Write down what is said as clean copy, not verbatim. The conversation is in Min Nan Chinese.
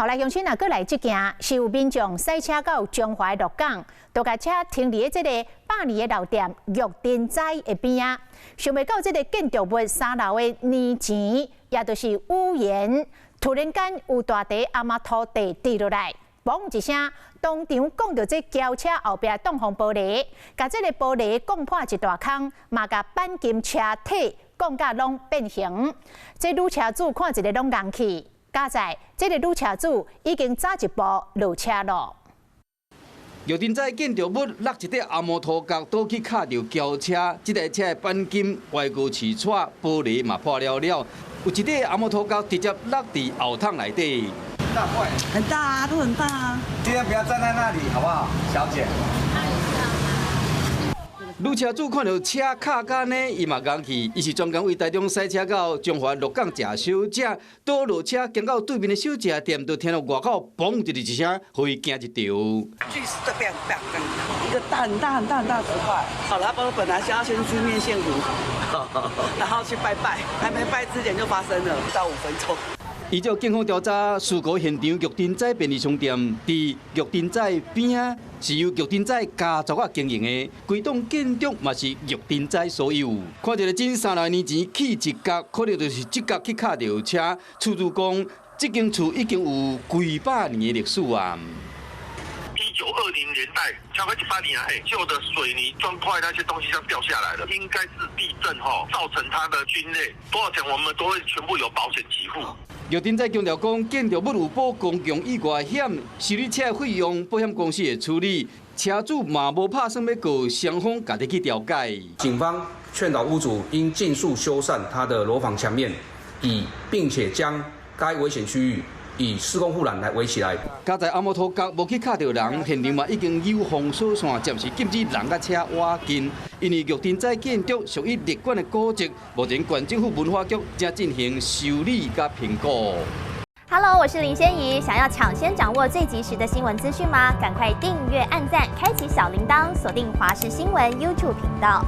好來，鄉親啊，閣來這件是有民眾駛車到彰化鹿港，就共車停佇這個百年的老店玉珍齋的邊仔，想袂到這个建築物三樓的年錢，也就是屋檐，突然間有大塊阿媽塗地跌落來，嘣一聲，當場摃著這轎車後壁擋風玻璃，共這个玻璃摃破一大空，嘛共鈑金車體摃甲攏變形。這女車主看一个攏戇去。佳哉這个女車主已經早一步落車囉。玉珍齋建築物落一塊阿摩托角倒去敲著轎車，這台車的鈑金歪過刺掣，玻璃嘛破了了，有一塊阿摩托角直接落佇後窗內底。大塊。很大啊，都很大啊。盡量不要站在那裡，好不好，小姐？女車主看著車敲甲按呢，伊嘛戇去。伊是專工為台中駛車到彰化鹿港食小食，倒落車經到對面的小食店，就聽著外口嘣一聲，予伊驚一跳。巨石的砰砰一個大很大很大很大石塊。好了，我本來是要先吃麵線糊，然後去拜拜，還沒拜之前就發生了，不到5分鐘。依照警方調查，事故現場玉珍齋便利商店佇玉珍齋邊仔，是由玉珍齋家族仔經營的，規棟建築嘛是玉珍齋所有。看著這30來年前起一角，可能就是這角去敲著車。厝主講，這間厝已經有幾百年的歷史啊。1920年代，超過100年啊！舊的水泥磚塊那些東西就掉下來了，應該是地震吼造成它的龜裂。多少錢我們都會全部有保險給付。玉珍齋強調講，建築物有保公共意外險，修理車的費用保險公司會處理，車主嘛無拍算欲告，雙方家己去調解。警方勸導屋主應盡速修繕他的樓房牆面，以並且將該危險區域以施工護欄來圍起來。佳哉阿摩托角無去敲著人，現場嘛已經有封鎖線，暫時禁止人佮車倚近。因為玉珍齋建築屬於列管的古蹟，目前縣政府文化局正進行修理佮評估。 Hello，我是林仙怡，想要搶先掌握最及時的新聞資訊嗎？趕快訂閱、按讚、開啟小鈴鐺，鎖定華視新聞 YouTube 頻道。